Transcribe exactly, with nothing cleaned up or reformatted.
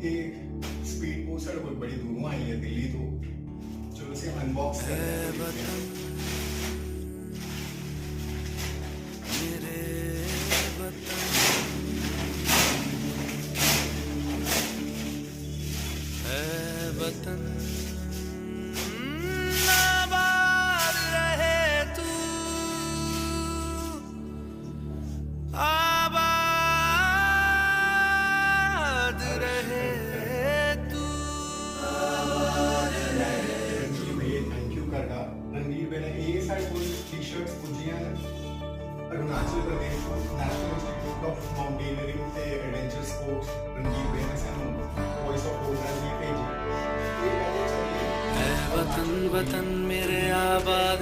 Speed post साढ़े कोल बड़ी दूरों आई है, दिल्ली तो। चलो, इसे अनबॉक्स करते हैं। मेरे वतन, है वतन, आबाद रहे तू, आबाद रहे तू। रणवीर भैया, थैंक यू करदा। रणवीर भैया, ये साढ़े कोल टी शर्ट्स पुज्जियां न अरुणाचल प्रदेश तो, नेशनल इंस्टीट्यूट ऑफ माउंटेनियरिंग ते एडवेंचर स्पोर्ट्स। रणवीर भैया ने सानू वॉइस ऑफ कोबरा जी भेजी। ये पैह्ले चलिए ऐ वतन, वतन मेरे आबाद